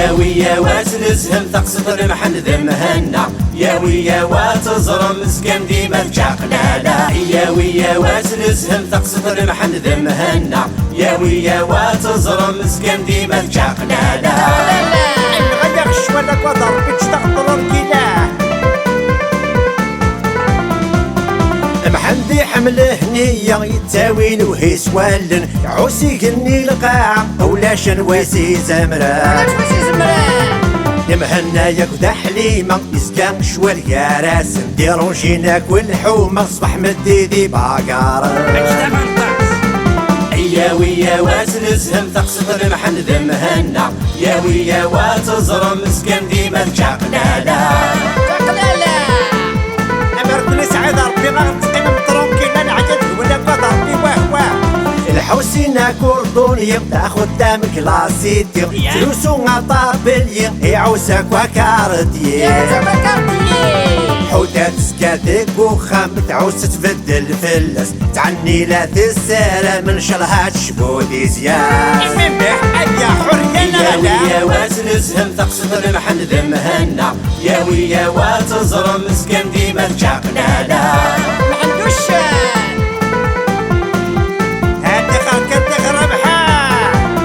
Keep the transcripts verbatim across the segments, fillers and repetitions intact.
Yawi yawas nezhem taqsiṭ n Mḥend d Mhenna. Yawi yawas teẓrem zgan dima d čaqlala. Yawi yawas nezhem taqsiṭ n Mḥend d Mhenna. Yawi yawas teẓrem zgan dima d čaqlala. Nɣaya ccwal akked Rebbi ǧǧet-aɣ ṭṭrurkila. Mḥend iḥemmel Hniya, yettawi lewhi s wallen, iɛuss igenni lqaɛa, ulac anwa i s-izemren. Ulac anwa i s-izemren. Mhenna akked Ḥlima, yezga ccwal gar-asen, dirunjin akk lḥuma, ṣṣbeḥ meddi d ibagaren. Yawi yawas nezhem taqsiṭ n Mḥend d Mhenna. Yawi yawas teẓrem zgan dima d čaqlala. Čaqlala. Amer ken-isɛid Rebbi, ad teqqimem tranquille, ad neɛya deg-wen akked Rebbi, wah, wah. Lḥusin akurduni, taxutam klasiti, ya, ttrusu aṭabelyi, iɛuss akk akarṭyi. Iɛuss akk akarṭyi. Ḥuda tezga deg uxxam, tɛuss tbeddel fell-as, tɛenni la tessaram, ncallah ad tecbu di zzyad. Imimbeḥ, aya ḥurriya neɣ ala? Yawi yawas nezhem taqsiṭ n Mḥend d Mhenna. Yawi yawas teẓrem zgan dima d čaqlala. Mḥend uccen. Atixer kan tixer Mḥend.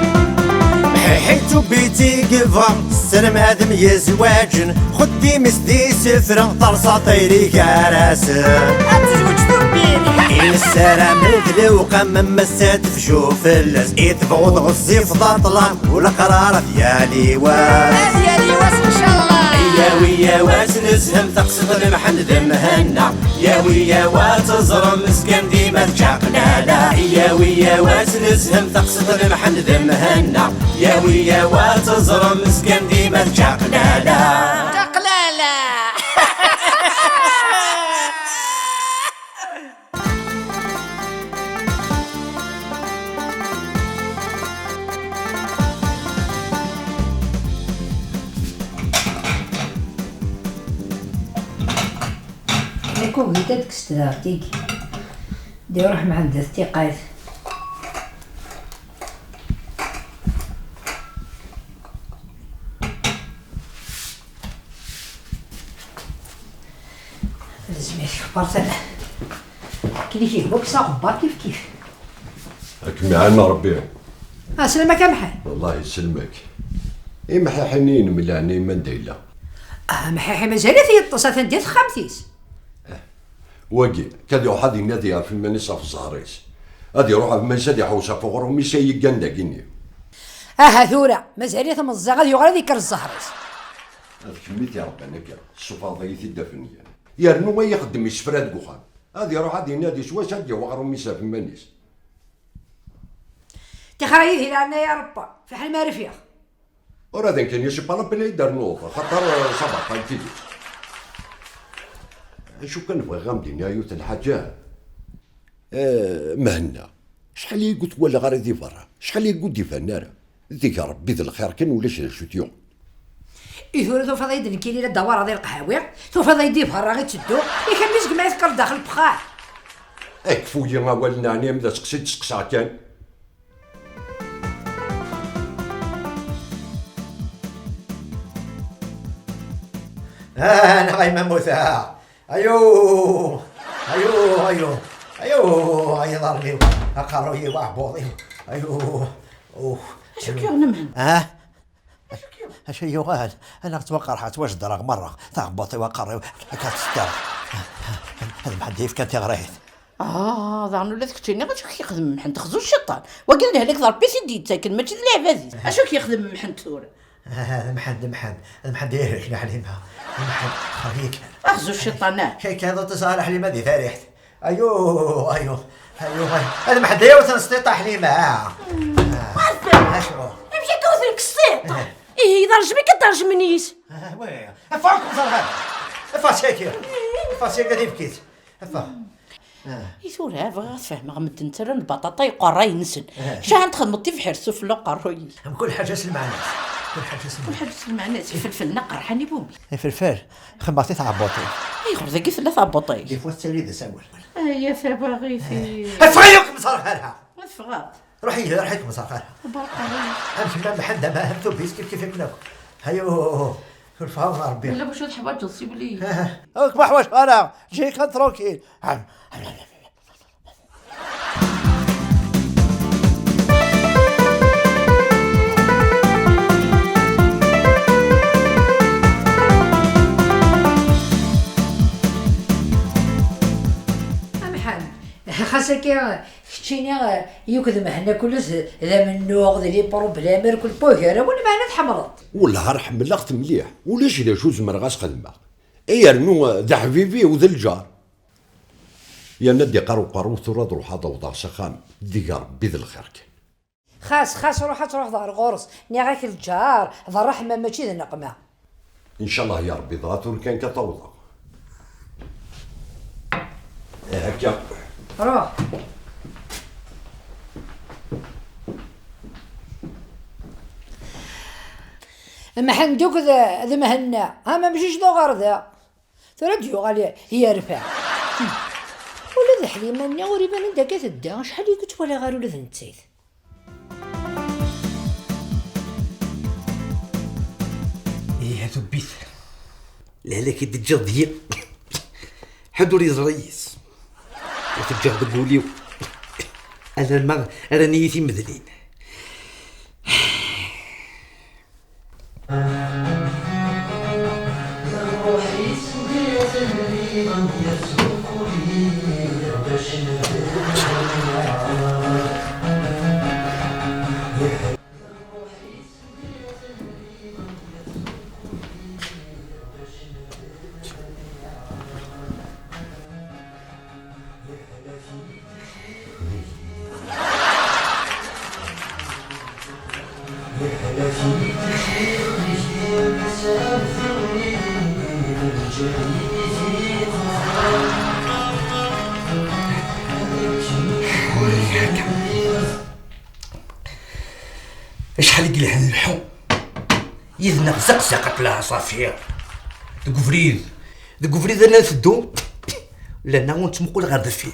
Mḥiḥi tubiti yebɣa, ssnem ad myezwaǧen, xeddim-is d isefra, terṣa tayri gar-asen. Ad tezweǧ tubbit. I nessaram d lewqam, am ass-a tefju fell-as, i tebɣuḍ ɣezzif d aṭlam, u leqrar ad yali wass. Ad yali wass, ncallah. Yawi yawas nezhem taqsiṭ n Mḥend d Mhenna. Yawi yawas teẓrem zgan dima d čaqlala. Yawi yawas nezhem taqsiṭ n Mḥend d Mhenna. Yawi yawas teẓrem zgan dima d čaqlala. Čaqlala. Nekk ugin ad kkset daɣ tigi. Di ruḥ mɛendet tiqayt. Lezmi tkebber tala. Akken i k-yehwa kkes aɣebbar kif kif. Ad kem-iɛan Rebbi. Ah, slam-ak a Mḥend. Wellah yesselm-ak. Imḥiḥi-nni-inem leɛna iman da yella? Ah, Mḥiḥi mazal-it yeṭṭes, atan di texxamt-is. Wagi, kad iruḥ ad inadi ɣef iman-is ɣef zzher-is. Ad iruḥ ɣef iman-is ad iḥewwes ɣef uɣrum-is ay yeggan dagini. Aha tura, mazal-it meẓẓi, ad yuɣal ad ikker zzher-is. D kemm i t-iṛebban akka, tessufɣeḍ-iyi-t-id afenyan. Yernu ay ixeddem isefra deg uxxam. Ad iruḥ ad inadi s wacu ad yawi aɣrum-is ɣef iman-is. Tixer-iyi di leɛnaya Rebbi, fiḥel ma rfiɣ. Ur ad nkan yasup ala belli i d-ternuḍ, xaṭer, eh, sabaqa n tidet. Acu kan bɣiɣ a m-d-iniɣ yiwet n lḥaǧa. Eh, Mhenna, acḥal i ur t-walaɣ ara di berra, acḥal i ur d-iban ara. Deg Rebbi d lxir kan, ulac d acu t-yuɣen. I tura tufiḍ-iyi-d nekkini la d-awaraɣ di leqhawi, tufiḍ-iyi-d i berra i ttedduɣ, i kemmi seg ma i tekkreḍ daxel n uxxam. Kfu-yi awal n ɛni am d aseqsi d-seqsaɣ kan. Ah, neɣ ay ma mmuteɣ. Ayu! Ayu, ayu! Ayu! Ay iḍarren-iw, aqerruy-iw, aɛebbuḍ-iw. Ayu! Ux! Acu k-yuɣen a Mhenna? Ah? Acu k-yuɣen? Acu k-yuɣen? Anaɣ ttwaqerḥeɣ, ttwajeddreɣ merra. Taɛebbuḍt-iw, aqerruy-iw, akka tetter. Ad Mḥend yefkan tiɣrit. Ah, daɣen ula d keččini acu k-yexdem Mḥend? Xzu cciṭan. Wagi d lehlak d Rebbi i t-id-yettaken, mačči d leɛbad-is. Acu k-yexdem Mḥend tura? Ah, d Mḥend, d Mḥend, d Mḥend i ihlekna Ḥlima. D Mḥend, xerr-iyi kan. Axzu cciṭan, ah. Kan, kan, ad teẓra Ḥlima di tariḥt. Ayu, ayu, ayu, ayu. D Mḥend, yiwet n sṭiṭa Ḥlima, ah. Ah, acu? Amek akka ur ten-kkseḍ? Eh. Ihi, d rrejm i k-d-rejmen yis. Ah, oui. Ffeɣ, kem ẓerhan. Ffeɣ syaki. Ffeɣ syaki, ad ibkit. Ffeɣ. Ah. I tura, bɣiɣ ad fehmeɣ medden ttarran lbaṭaṭa i uqerray-nsen. Eh. Cahan txedmeḍ tibḥirt sufella uqerruy-ik. Mkul ḥaǧa s lmeɛna-s. Mkul ḥaǧa s lmeɛna-s. Mkul ḥaǧa s lmeɛna-s. Ifelfel-nni aqerḥan i bumi. Ifelfel, xedmeɣ-t i tɛebbuṭ-iw. Ayɣer dagi tella tɛebbuṭ-ik? Des fois tettali d asawal. Ay a tabaɣit-iw. Ffeɣ yakk, kem ẓerhan. Ma teffɣeḍ. Ruḥ ihi, ruḥ ikem ẓerhan. Berka. Amek ma Mḥend ama am tubbist kif kif akken akk. Ayo, ur fehmeɣ Rebbi. Yella bacu teḥwaǧeḍ, sibli? Ur kem-ḥwaǧeɣ ara, ǧǧi-k kan tranquille. Amḥan, xas akka, keččini, eh, yakk d Mhenna kullec d amennuɣ, d les problèmes, irkel pas gar-awen, meɛna tḥemmleḍ. Wellah ar ḥemmleɣ-t mliḥ, ulac d acu zemreɣ ad s-xedmeɣ. Ay rnu, eh, d aḥbib-iw, d lǧar. Yerna d-iqqar uqerru, tura ad ruḥeɣ ad awḍeɣ s axxam, deg Rebbi d lxir kan. Xas, xas ruḥ ad truḥeḍ ɣer ɣur-s, nniɣ-ak lǧar d ṛṛeḥma mačči d nneqma. Ncallah ya Rebbi, dɣa tura kan ka tawḍeɣ. Eh, akka. Ruḥ. Mḥend akk d, d Mhenna, am amcic d uɣerda. Tura ad d-yuɣal yerfa. Ula d Ḥlima-nni ur iban anda akka tedda, acḥal i yettwaliɣ ɣer ula d nettat. Ihi a tubbit. Lehlak i d-teǧǧiḍ deg-i. Ḥedd ur yeẓri yis. U teǧǧiḍ deg wul-iw. Alamma rran-iyi timedlin. Acḥal i yelhan lḥu yid-neɣ, zaqzaqat leɛṣafir deg ubrid, deg ubrid ara nteddu, lana ur nettmuqul ɣer deffir.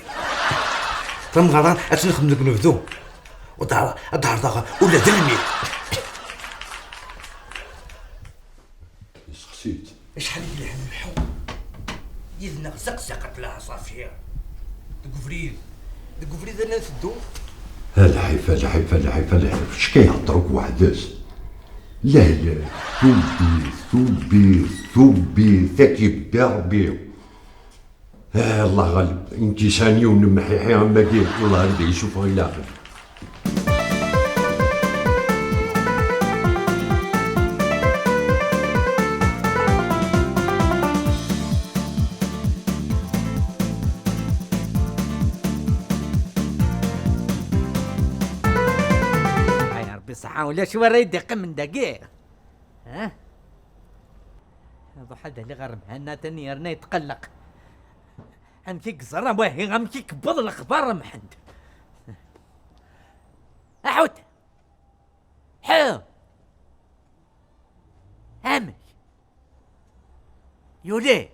Tameɣra ad tt-nexdem deg unebdu, u d-, ad d-ɛerḍeɣ ula d lmil. Yessexsi-tt. Acḥal i yelhan lḥu yid-neɣ, zaqzaqat leɛṣafir deg ubrid, deg ubrid ara nteddu. A lḥif, a lḥif, a lḥif, a lḥif. Ečč kan ihedder akk weḥd-s. Lehlak, tubbit, tubbit, tubbit, ad k-ibbi Rebbi. Ah, Allah ɣaleb, nekk yesɛan yiwen n mḥiḥi am wagi, Allah ad d-yessufeɣ i leɛqel. Ay Ṛebbi ṣṣeḥḥa, ulac wara i d-iqqimen dagi. Ha? Ruḥ ad ali ɣer Mhenna, atan yerna yetqelleq. Amek i yeẓra wahi, amek i yewweḍ lexbar a Mḥend? Aḥut! Ḥu! Amek? Yuli!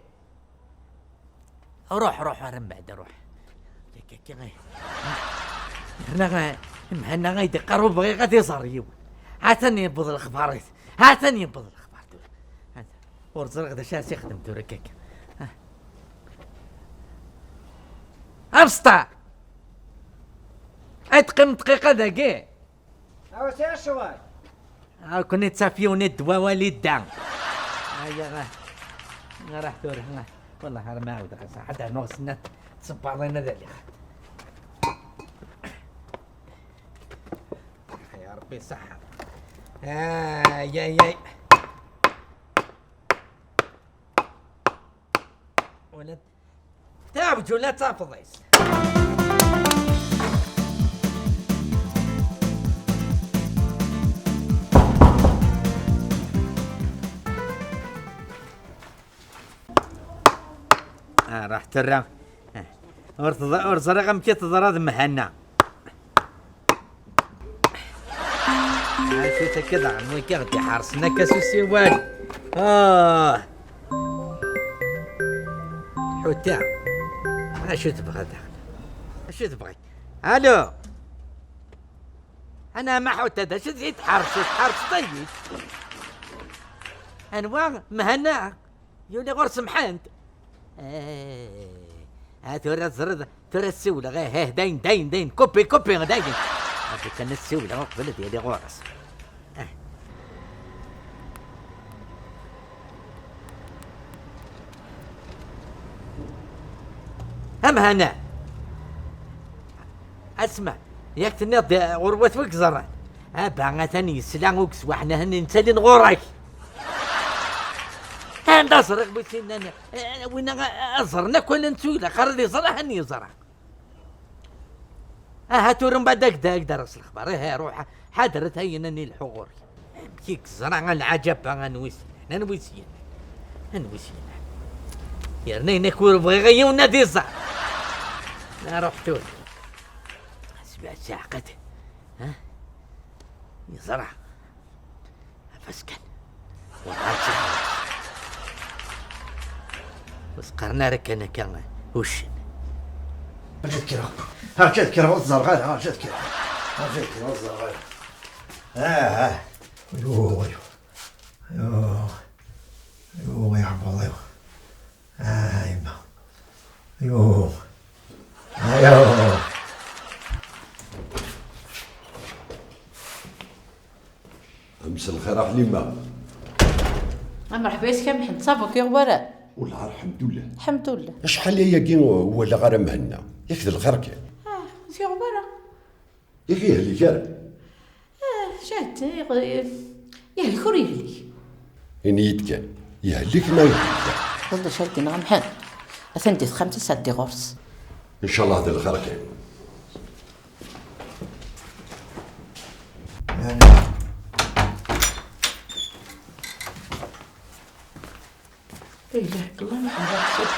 Ruḥ, ruḥ, ar mbeɛd, ruḥ. Yak akka, eh. Yerna, eh, Mhenna ay d-iqqar ur bɣiɣ ad iẓer yiwen. Atan yewweḍ lexbar-is. Atan yewweḍ lexbar tura. Atan. Ur ẓriɣ d acu ara s-ixdem tura akka. Ah. Abesṭa! Ay teqqim dqiqa dagi? Awa, sɛiɣ ccɣel. Ur ken-ittaf yiwen i ddwa wali dda. Aya, ah, ah, ruḥ tura, ah. Wallah, ar ma ɛawdeɣ, ass-a, ad rnuɣ snat tsebbaḍin ad aliɣ. Ya Ṛebbi, ṣṣeḥḥa. Ay, ay, ay. Wala Taɛwǧ ula d tafḍist. Ah, raḥ terra. Ah, ur teḍ-, ur ẓriɣ amek i teḍra d Mhenna. Acu-tt akka d ɛemmi-k i ɣ-d-iḥerṣen akka s usiwel? Ah! Ḥuta, acu tebɣa daɣen? Acu tebɣa? Alo! Ana ma Ḥuta, d acu i tḥerṣeḍ? Tḥerṣeḍ-iyi-d? Anwa? Mhenna. Yuli ɣur-s Mḥend. Eh, ah, tura teẓriḍ, tura ssiwleɣ, eh, eh, dayen, dayen, dayen, kupi, kupi, dayen. Ati kan ssiwleɣ uqbel ad yali ɣur-s. Eh. A Mhenna. Asma, yak tenniḍ-d ɣur-wat wi yeẓran. Aba atan yesla ugezwaḥ-nni netta din ɣur-k. Anda ẓriɣ wi t-innan, eh, winna, eh, ẓren akk ala netta ur ilaq ara ad iẓer, ahan yeẓra. Aha tura mbaɛd ad ak-d-, ad ak-d-rreɣ s lexbar. Ihi ruḥ, ḥadret ayen-nni ilḥu ɣur-k. Amek i yeẓra a lɛaǧaba, anwi s-yennan, anwi s-yennan, anwi s-yennan? Yerna inak ur bɣiɣ yiwen ad iẓer. Ruḥ tura. Sbeɛ saɛqet. Ha? Yeẓra. Afas kan. Werɛad tt-ixelleṣ. Ur s-qqaren ara kan akka uccen. Rǧa ad kkreɣ. Rǧa ad kkreɣ, ur t-ẓerreɣ ara. Rǧa ad kkreɣ. Rǧa ad kkreɣ, ur t-ẓerreɣ ara. Ah, ah. Aywa, aywa. Aywa, aywa, ay aɛebbuḍ-iw. Ah, yemma. Aywa. Aywa. Mselxir a Ḥlima. A mṛeḥba yis-k a Mḥend, ça va, ur k-yuɣ wara? Wellah, lḥemdullah. Lḥemdullah. Acḥal ayagi ur walaɣ ara Mhenna. Yak d lxir kan. Ah, ur t-yuɣ wara. Yak yehlek ara? Ah, jahd, yehlek ur yehlek. Ini-yi-d kan, yehlek neɣ yehlek? Ulac ara d-ineɣ a Mḥend. Atan di texxamt-is, ɛeddi ɣur-s. Ncallah d lxir kan. Ilah, Allah ma ḥemmleɣ ṣṣuḥ.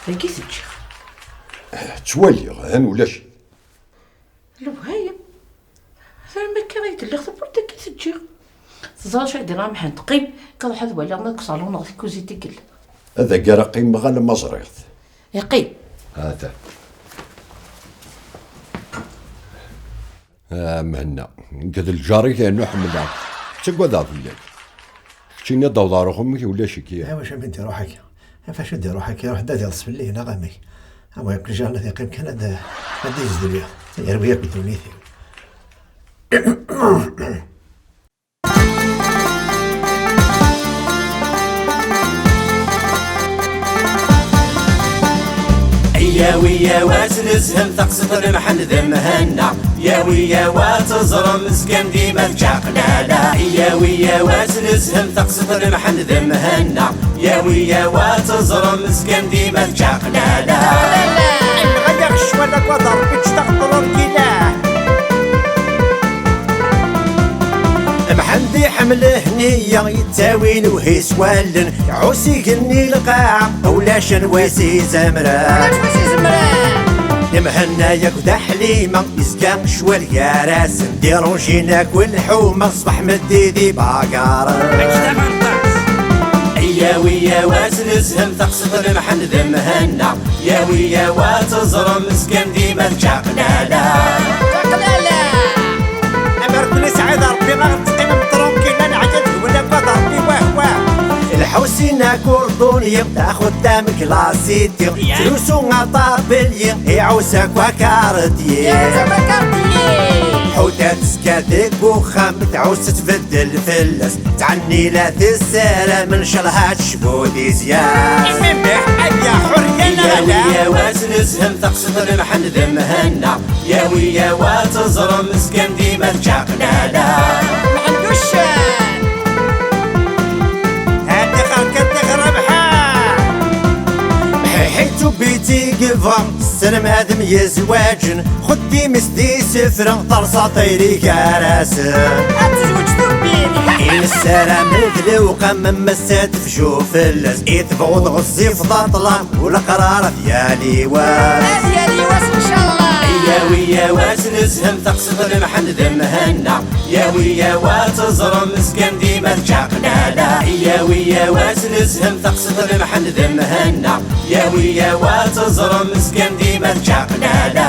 Dagi teǧǧiɣ. Ttwaliɣ, han ulac. Lewhayem. Atan ma akka i d-lliɣ tawwurt dagi teǧǧiɣ. Teẓra acu i d-yenna Mḥend? Qqim, ka ruḥ ad waliɣ ma deg uṣalun neɣ deg tkuzint i yella. Ad agi ara qqimeɣ alamma ẓriɣ-t. Iqqim. Ata. Ah, Mhenna, nekk d lǧar-ik yernu ḥemmleɣ-k. Ttagadeɣ fell-ak. Keččini ad d-taweḍ ɣer uxxam-ik, ulac-ik. Awac amek i d-iruḥ akka? Ɣef acu i d-iruḥ akka? Iruḥ-d ad iḍes fell-i neɣ amek? Awa, yeqqel ǧar-nni ad yeqqim kan ad, ad d-yezdi. Yerwi akk ddunit-iw. Yawi yawa ad nezhem taqsiṭ n Mḥend d Mhenna. Yawi yawa ad teẓrem zgan dima d čaqlala. Yawi yawa ad nezhem taqsiṭ n Mḥend d Mhenna. Yawi yawa ad teẓrem zgan dima d čaqlala. Nɣaya ccwal akked Rebbi ǧǧet-aɣ ṭrunkilat. Mḥend iḥemmel hniya yettawin whis wallen. Ɛuss igenni lqaɛa, ulac anwa i s-izemren. Ulac anwa i s-izemren. Mhenna yakk d Ḥlima, yezga ccwal gar-asen. Dirunjin akk lḥuma, ṣṣbeḥ meddi di bagaren. Yawi yawa ad nezhem taqsiṭ n Mḥend d Mhenna. Yawi yawa ad teẓrem zgan dima d čaqlala. Čaqlala. Amerkuni Saɛid Rebbi ad teqqimem tranquille, ad neɛǧel deg-wen akk ad Rebbi wah wah. Lḥusin akurduni, taxutam klasiti, ya. Trusu aṭabelyi, iɛuss akk akarḍyi. Iɛuss akk akarḍyi. Ḥuta tezga deg uxxam, tɛuss tbeddel fell-as. Tɛenni la tessaram, ncallah ad tecbu di zya. Imimbeḥ, aya ḥurriya neɣ ala? Yawi yawa ad nezhem taqsiṭ n Mḥend d Mhenna. Yawi yawa ad teẓrem zgan dima d čaqlala. Mḥend uccen. Ad tixer kan tixer a Mḥend. Mḥiḥi tubit i yebɣa, ssnem ad myezwaǧen. Xeddim-is d isefra, terṣa tayri gar-asen. Ad tezweǧ tubbit. I nessaram d lewqam, ma s-, ad tefju fell-as. I tebɣuḍ ɣezzif d aṭlam, u leqrar ad yali wass. Ad yali wass, ncallah. Yawi yawa ad nezhem taqsiṭ n Mḥend d Mhenna. Yawi yawa ad teẓrem zgan dima d čaqlala. Yawi yawa ad nezhem taqsiṭ n Mḥend d Mhenna. Yawi yawa ad teẓrem zgan dima d čaqlala.